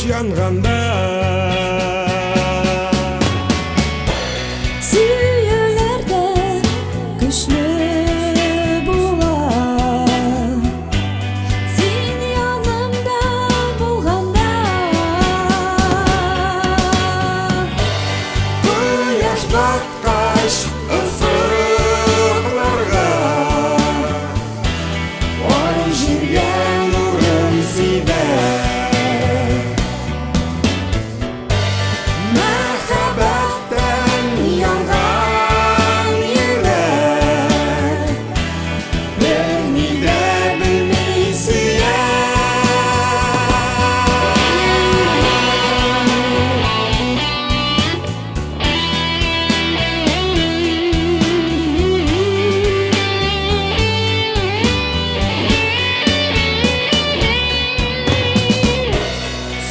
Янганда. Сөюләр дә көчле була. Син янымда булганда. Кояш баткач офыкларга, Ай җиргә нурын сибә. Мәхәббәттән янган йөрәк берни дә белми сөя.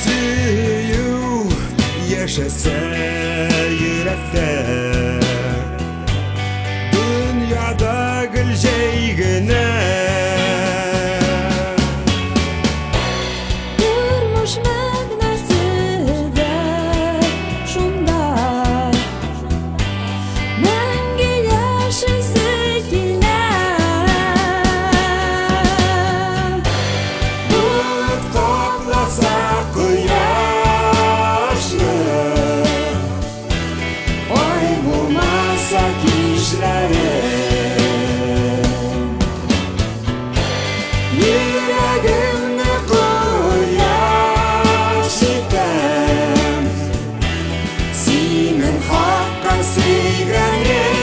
Сөю яшәсә йөрәктә, дөньяда гел җәй генә. Тормыш мәгънәсе дә шунда. Мәңге яшисе килә. Болыт капласа кояшны, Ай булмаса кичләре, Йөрәгемне кояш итәм, синең хакка сөйгәнем.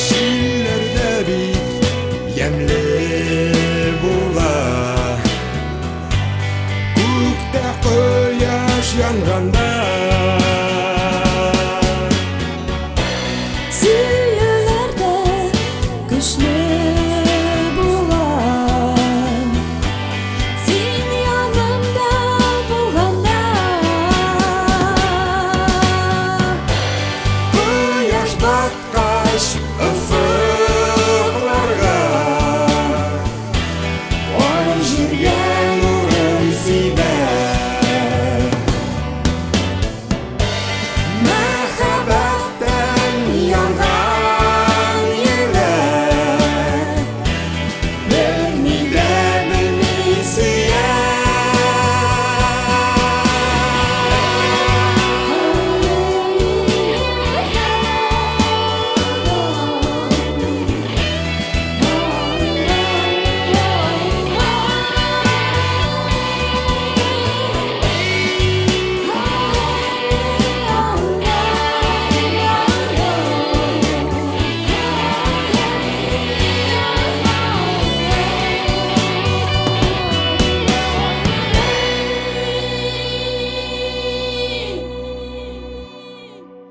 Җилләр дә бит ямьле була, Күктә кояш янганда.